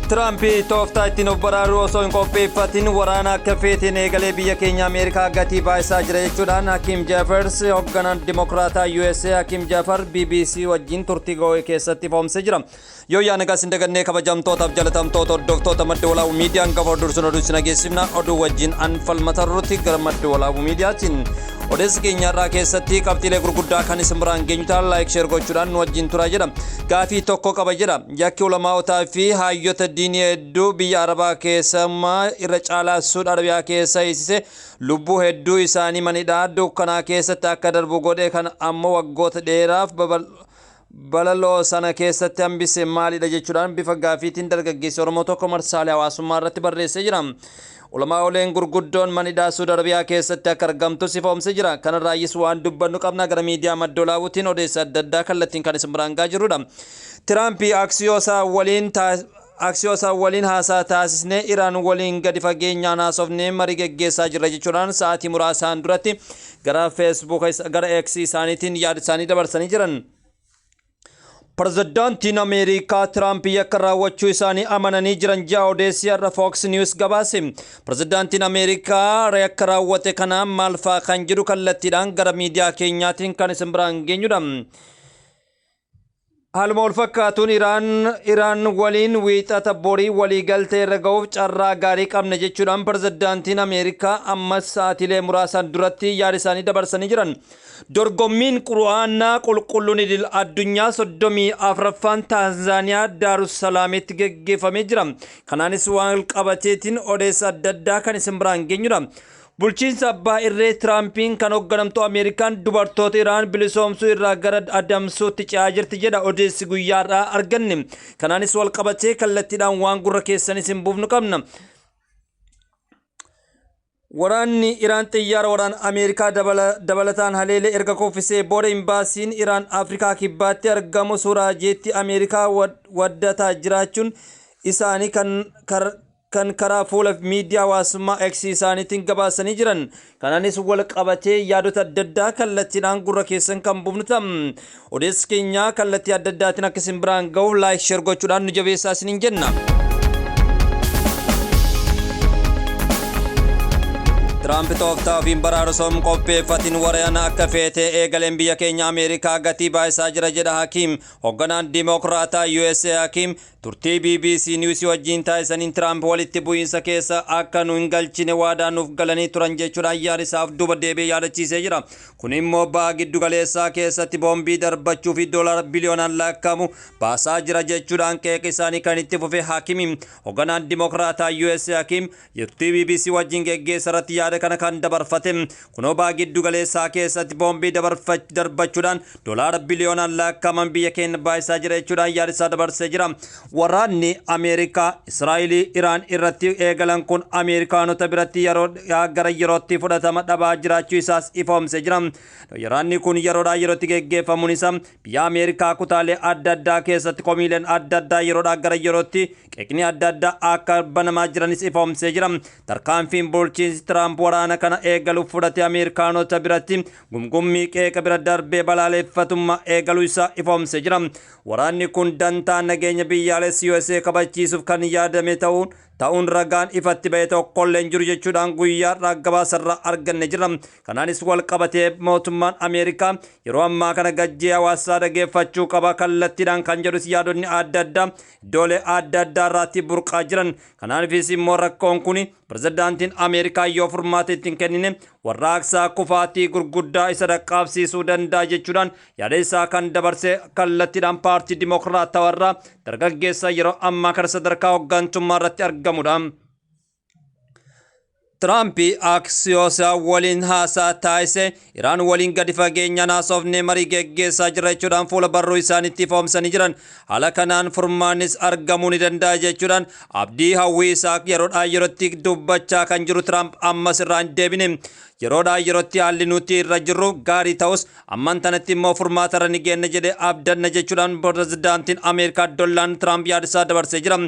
Tiraamp tooftaa ittiin of baraaruu osoo hin qopheeffatin waraana akka feeteen eegalee biyya keenya Ameerikaa gatii baay'isaa jira jechuudhaan Hakiim Jeffers, hoogganaan Dimokiraataa USA Hakiim Jeffers, BBC wajjin turtii go'ee keessatti ifoomsee jira. Yoo yaana gas hin dagannee, kabajamtootaaf jalatamtoota hordoftoota Madda Walaabuu Miidiyaan gaafa dursun oduu isin dhageessifna. Oduu wajjin an Falmata Ruuti. Gara Madda Walaabuu Miidiyaatiin odeessa keenya irraa keessatti qabxiilee gurguddaa kan isin biraan geenyu ta'a. Like, share gochuudhaan nu wajjin turaa jedha. Gaafii tokko qaba jedha. Yakki ulamaa'otaa fi hayyota diinii hedduu biyya Arabaa keessumaa irra caalaa Suud Arabiyaa keessa hiisise, lubbuu hedduu isaanii manidhaa dukkanaa keessatti akka darbu godhe, kan ammoo waggoota dheeraaf balaloo sana keessatti hambise maalidha jechuudhaan bifa gaafiitiin dargaggeessi Oromoo tokko marsaalee hawaasummaa irratti barreessee jira. Ulamaa'oleen gurguddoon manidhaa Suud Arabiyaa keessatti akka argamtu ifoomsee jira. Kanarraayyis waan dubbannu qabna. Gara miidiyaa Madda Walaabuutiin odeessa adda addaa kallattiin kan isin biraan gahaa jirrudha. Tiraampi Aksiyoosaa waliin haasaa taasisnee, Iraan waliin gadi fageenyaan haasofnee marii geggeessaa jirra jechuudhaan sa'aatii muraasaan duratti gara Facebook, gara X isaaniitiin yaada isaanii dabarsanii jiran. Pirezidaantiin Ameerikaa Tiraamp yakka raawwachuu isaanii amananii jiran ji'a odeessii har'a Fox News gabaase. Pirezidaantiin Ameerikaa yakka raawwate kana maal fa'aa kan jedhu kallattiidhaan gara miidiyaa keenyaatiin kan isin biraan geenyudha. Haaluma wal fakkaatuun Iraan waliin Wiixata borii waliigaltee irra ga'uuf carraa gaarii qabna jechuudhaan pirezidaantiin Ameerikaa ammas sa'aatiilee muraasaan duratti yaada isaanii dabarsanii jiran. Dorgommiin Qur'aanaa qulqulluun idil addunyaa 34ffaan Taanzaaniyaa Daarussalaamitti geggeeffamee jira. Kanaanis waan qabateetiin odeessa adda addaa kan isin biraan geenyudha. Bulchiinsa abbaa irree Tiraampiin kan hoogganamtu Ameerikaan dubartoota Iraan bilisoomsuu irraa gara adamsuutti ce'aa jirti jedha odeessi guyyaarraa arganne. Kanaanis wal qabatee kallattiidhaan waan gurra keessan isin buufnu qabna. Waraanni Iraan xiyyaara waraana Ameerikaa dabalataan haleelee erga kuffisee booda, imbaasiin Iraan Afrikaa Kibbaatti argamu suuraa jeetti Ameerikaa waddataa jiraachuun isaanii kan karaa fuula miidiyaa hawaasummaa X isaaniitiin gabaasanii jiran. Kanaanis wal qabatee yaadota adda addaa kallattiidhaan gurra keessan kan buufnu ta'a. Odeessi keenya kallattii adda addaatiin akka isin biraan gahuuf like, share gochuudhaan nu jabeessaa isiniin jenna. Tiraamp tooftaa ofiin baraarusoom qopheeffatin waraana akka feetee eegaleen biyya keenya Ameerikaa gatii baay'isaa jira jedha Hakiim. Hoogganaan Dimokiraataa USA Hakiim turtii BBC News wajjin taasisaniin Tiraamp walitti bu'iinsa keessa akka nu hin galchine waadaa nuuf galanii turan jechuudhaan yaada isaaf duuba deebi'ee yaadachiisee jira. Kun immoo baha giddu galeessaa keessatti boombii darbachuu fi doolaara biliyoonaan lakkaa'amu baasaa jira jechuudhaan qeeqa isaanii kan itti fufe Hakimi. Hoogganaan Dimokiraataa USA Hakiim turtii BBC wajjin geggeessa irratti yaada kana kan dabarfate. Kunoo baha giddu galeessaa keessatti boombii darbachuudhaan doolaara biliyoonaan lakkaa'aman biyya keenya baay'isaa jira jechuudhaan yaada isaa dabarsee jira. Waraanni Ameerikaa, Israa'elii, Iraan irratti eegalan kun Ameerikaanota biratti yeroo gara yerootti fudhatama dhabaa jiraachuu isaas ifoomsee jira. Waraanni kun yeroodhaa yerootti geggeeffamuun isaa biyya Ameerikaa kutaalee adda addaa keessatti komiileen adda addaa yeroodhaa gara yerootti qeeqni adda addaa akka banamaa jiranis ifoomsee jira. Tarkaanfiin bulchiinsi Tiraamp waraana kana eegaluuf fudhate Ameerikaanota biratti gumgummii qeeqa bira darbee balaaleffatummaa eegaluu isaa ifoomsee jira. Waraanni kun dantaa nageenya biyyaalessi USA kabachiisuuf kan yaadame ta'uun ragaan ifatti ba'e tokkollee hin jiru jechuudhaan guyyaa gabaasarraa arganne jira. Kanaanis wal qabatee mootummaan Ameerikaa yeroo ammaa kana gajjee hawaasaa dhageeffachuu qaba kallattiidhaan kan jedhus yaadonni adda addaa iddoolee adda addaa irraatti burqaa jiran. Kanaafis immoo rakkoon kun pirezidaantiin Ameerikaa yoo furmaata ittiin kennine warraaqsaa kufaatii gurguddaa isa dhaqqabsiisuu danda'a jechuudhaan yaada isaa kan dabarse kallattiidhaan paartii Dimokiraatawaa dargaggeessa yeroo ammaa kana sadarkaa hooggantummaa irratti argamudha. Tiraamp Aksiyoos waliin haasaa taasise, Iraan waliin gadi fageenyaan haasofnee marii geggeessaa jira jechuudhaan fuula barruu isaaniitti ifoomsanii jiran. Haala kanaan furmaannis argamuu ni danda'a jechuudhaan abdii hawwii isaa yeroodhaa yerootti dubbachaa kan jiru Tiraamp ammas irraa hin deebine. Yeroodhaa yerootti haalli nuti irra jirru gaarii ta'us, amman tanatti immoo furmaata irra ni geenna jedhee abdanna jechuudhaan pirezidaantiin Ameerikaa Doonaald Tiraamp yaada isaa dabarsee jira.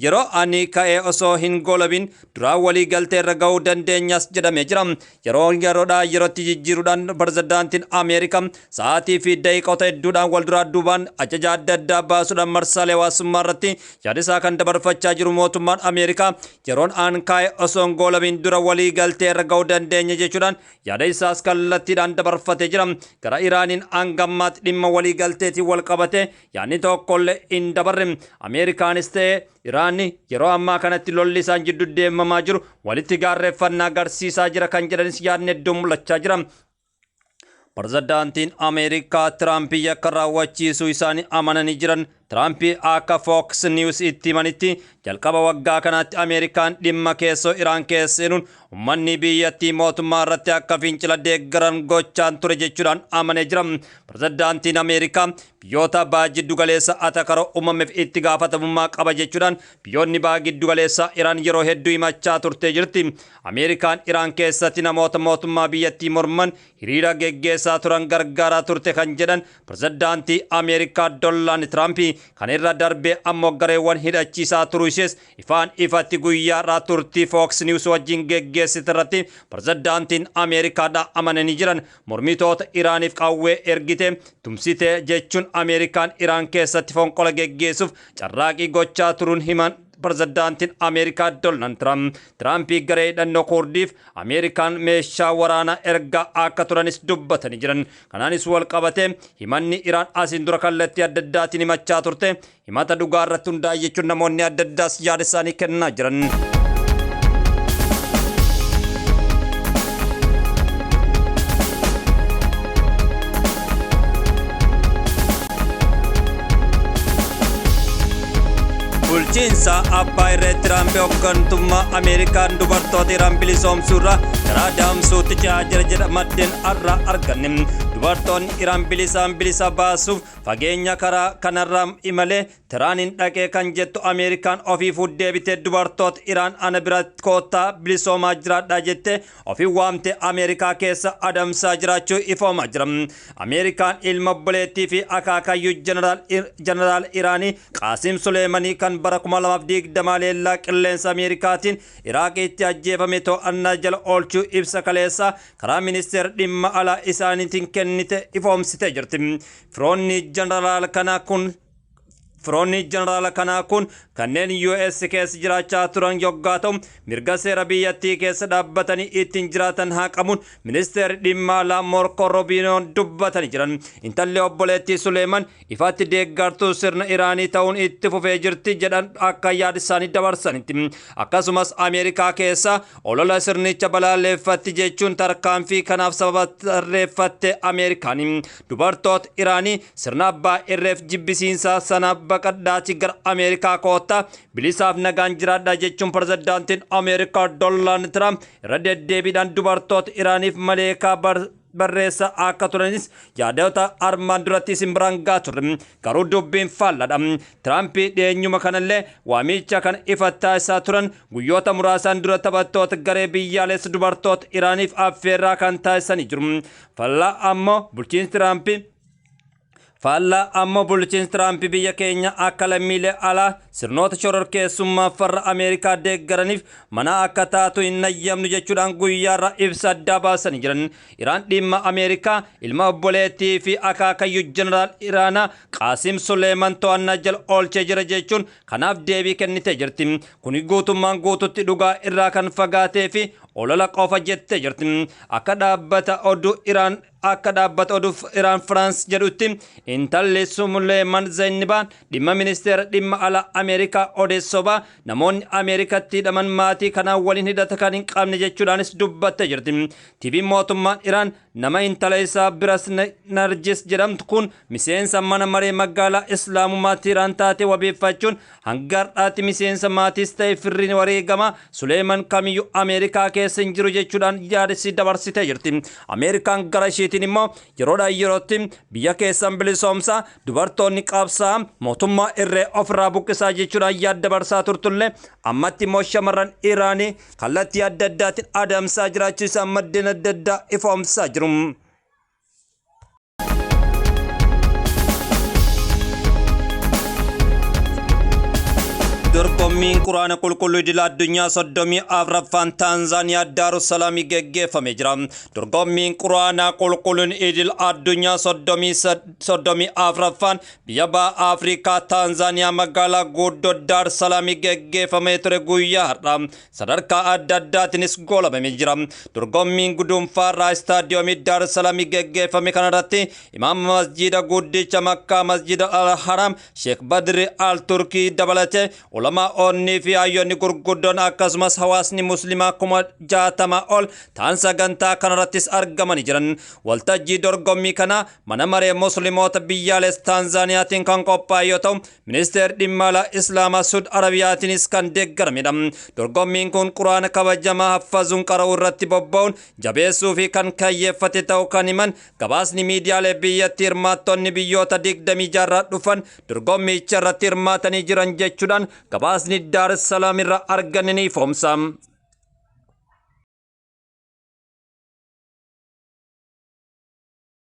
Yeroo ani ka'ee osoo hin golabin duraan walii galtee irra ga'uu dandeenyas jedhamee jira. Yeroo yeroodhaa yerootti jijjiiruudhaan pirezidaantiin Ameerikaa sa'aatii fi daqiiqota hedduudhaan wal duraa duubaan ajaja adda addaa baasuudhaan marsaalee hawaasummaa irratti yaada isaa kan dabarfachaa jiru mootummaan Ameerikaa yeroon aan kaa'e osoo hin goolamiin dura walii galtee irra ga'uu dandeenya jechuudhaan yaada isaas kallattiidhaan dabarfatee jira. Gara Iraaniin hanga ammaatti dhimma walii galteetiin wal qabate yaadni tokkollee hin dabarre. Ameerikaanis ta'e Iraanni yeroo ammaa kanatti lolli isaan jidduu deemamaa jiru walitti gaarreeffannaa agarsiisaa jira kan jedhanis yaadni hedduun mul'achaa jira. Pirezidaantiin Ameerikaa Tiraamp yakka raawwachiisuu isaanii amananii jiran. Tiraamp akka Fox News itti himanitti jalqaba waggaa kanaatti Ameerikaan dhimma keessoo Iraan keessa seenuun uummanni biyyattii mootummaa irratti akka fincila deeggaran gochaan ture jechuudhaan amanee jira. Pirezidaantiin Ameerikaa biyyoota baha jiddu galeessa atakaroo uumameef itti gaafatamummaa qaba jechuudhaan biyyoonni baha giddu galeessa Iraan yeroo hedduu himachaa turtee jirti. Ameerikaan Iraan keessatti namoota mootummaa biyyattii morman hiriira geggeessaa turan gargaaraa turte kan jedhan pirezidaantii Ameerikaa Doonaald Tiraamp kan irra darbee ammoo gareewwan hidhachiisaa turuu ishees ifaan ifatti guyyaa irraa turtii Fox News wajjin geggeessite irratti pirezidaantiin Ameerikaadha amananii jiran. Mormitoota Iraaniif qawwee ergite tumsite jechuun Ameerikaan Iraan keessatti fonqola geggeessuuf carraaqii gochaa turuun himan pirezidaantiin Ameerikaa Doonaald Tiraamp. Tiraamp garee hidhannoo Kurdiif Ameerikaan meeshaa waraanaa ergaa akka turanis dubbatanii jiran. Kanaanis wal qabate himanni Iraan asiin dura kallattii adda addaatiin himachaa turte himata dhugaa irratti hundaa'e jechuun namoonni adda addaas yaada isaanii kennaa jiran. Bulchiinsa abbaa irree Tiraamp hooggantummaa Ameerikaan dubartoota Iraan bilisoomsuurra karaa daamsuutti ce'aa jira jedha maddeen irraa arganne. Dubartoonni Iraan bilisaan bilisa baasuuf fageenya karaa kanarraa imalee Tiraaniin dhaqee kan jettu Ameerikaan ofiifuu deebitee dubartoota Iraan ana biratti koottaa bilisoomaa jiraadhaa jette ofii waamte Ameerikaa keessa adamsaa jiraachuu ifoomaa jira. Ameerikaan ilma obboleettii fi akaakayyuu jeneraal Iraanii Qaasim Suleemanii kan bara 2020 leellaa qilleensa Ameerikaatiin Iraaqiitti ajjeefame to'annaa jala oolchuu ibsa kaleessa karaa ministeera dhimma alaa isaaniitiin kennite ifoomsitee jirti. Firoonni jeneraala kanaa kun kanneen US keessa jiraachaa turan yoggaa ta'u mirga seera biyyattii keessa dhaabbatanii ittiin jiraatan haqamuun ministeerri dhimma alaa Marco Rubioon dubbatanii jiran. Intalli obboleettii Suleeman ifatti deeggartuu sirna Iraanii ta'uun itti fufee jirti jedhan akka yaada isaanii dabarsanitti. Akkasumas Ameerikaa keessa olola sirnicha balaaleffatti jechuun tarkaanfii kanaaf sababa tarreeffatte Ameerikaan. Dubartoota Iraanii sirna abbaa irreef jibbisiinsaa sana baqadhaati gara Ameerikaa koottaa bilisaaf nagaan jiraadha jechuun pirezidaantiin Ameerikaa Doonaald Tiraamp irra deddeebiidhaan dubartoota Iraaniif maleekaa barreessaa akka turanis yaadota armaan duratti isin biraan gahaa turre. Garuu dubbiin faalladha. Tiraamp dhiyeenyuma kanallee waamicha kana ifatti taasisaa turan guyyoota muraasaan dura taphattoota garee biyyaalessa dubartoota Iraaniif affeerraa kan taasisanii jiru. Faallaa ammoo bulchiinsi Tiraamp biyya keenya akka lammiilee alaa sirnoota shororkeessummaa farra Ameerikaa deeggaraniif mana akka taatu hin nayyamnu jechuudhaan guyyaarra ibsa addaa baasanii jiran. Iraan dhimma Ameerikaa ilma obboleettii fi akaakayyuu jeneraal Iraanaa Qaasim Suleeman to'annaa jala oolchee jira jechuun kanaaf deebii kennitee jirti. Kuni guutummaan guututti dhugaa irraa kan fagaatee fi olola qofa jettee jirti. Akka dhaabbata oduu Iraan Firaans jedhutti intalli Suleeman Zaynibaan dhimma ministeera dhimma alaa Ameerikaa odeessobaa namoonni Ameerikatti hidhaman maatii kanaan waliin hidhata kan hin qabne jechuudhaanis dubbattee jirti. TV mootummaan Iraan nama intala isaa biras Narjis jedhamtu kun miseensa mana maree magaalaa Islaamummaatti Iraan taate wabeeffachuun hanga har'aatti miseensa maatiis ta'e firri wareegama Suleeman kamiyyuu Ameerikaa keessa hin jiru jechuudhaan yaadisi dabarsitee jirti. Ameerikaan gara isheetiin immoo yeroodhaa yerootti biyya keessan bilisoomsaa dubartoonni qabsaa mootummaa irree ofirraa buqqisaa jechuudhaan yaada dabarsaa turtullee ammatti immoo shamarran Iraanii kallattii adda addaatiin adamsaa jiraachuu isaan maddeen adda addaa ifoomsaa jiru. Dorgommiin Quraana Qulqulluu Idil Addunyaa 34ffaan Taanzaaniyaa Daarussalaamii geggeeffamee jira. Dorgommiin Quraana Qulqulluun Idil Addunyaa 34ffaan biyya Baha Afrikaa Taanzaaniyaa magaalaa guddoo Daarussalaamii geggeeffamee ture guyyaa har'a sadarkaa adda addaatiinis goolabamee jira. Dorgommiin guduunfaa irraa istaadiyoomii Daarussalaamii geggeeffame kanarratti imaama masjiida guddicha Makkaa, Masjida Al-Haram, Sheekh Badri Al Turkii dabalatee ulamaa'onni fi hayyoonni gurguddoon akkasumas hawaasni muslimaa 60,000 ol ta'an sagantaa kanarrattis argamanii jiran. Waltajjii dorgommii kana mana maree musliimoota biyyaalessa Taanzaaniyaatiin kan qophaa'e yoo ta'u, ministeerri dhimma alaa Islaamaa Suud Arabiyaatiinis kan deeggaramedha. Dorgommiin kun Quraana kabajamaa haffazuun qara'uu irratti bobba'uun jabeessuu fi kan kayyeeffate ta'uu kan himan gabaasni miidiyaalee biyyatti, hirmaattonni biyyoota 26 dhufan dorgommicha irratti hirmaatanii jiran jechuudhaan gabaasni Daar Salaam irraa arganne ni ifoomsa.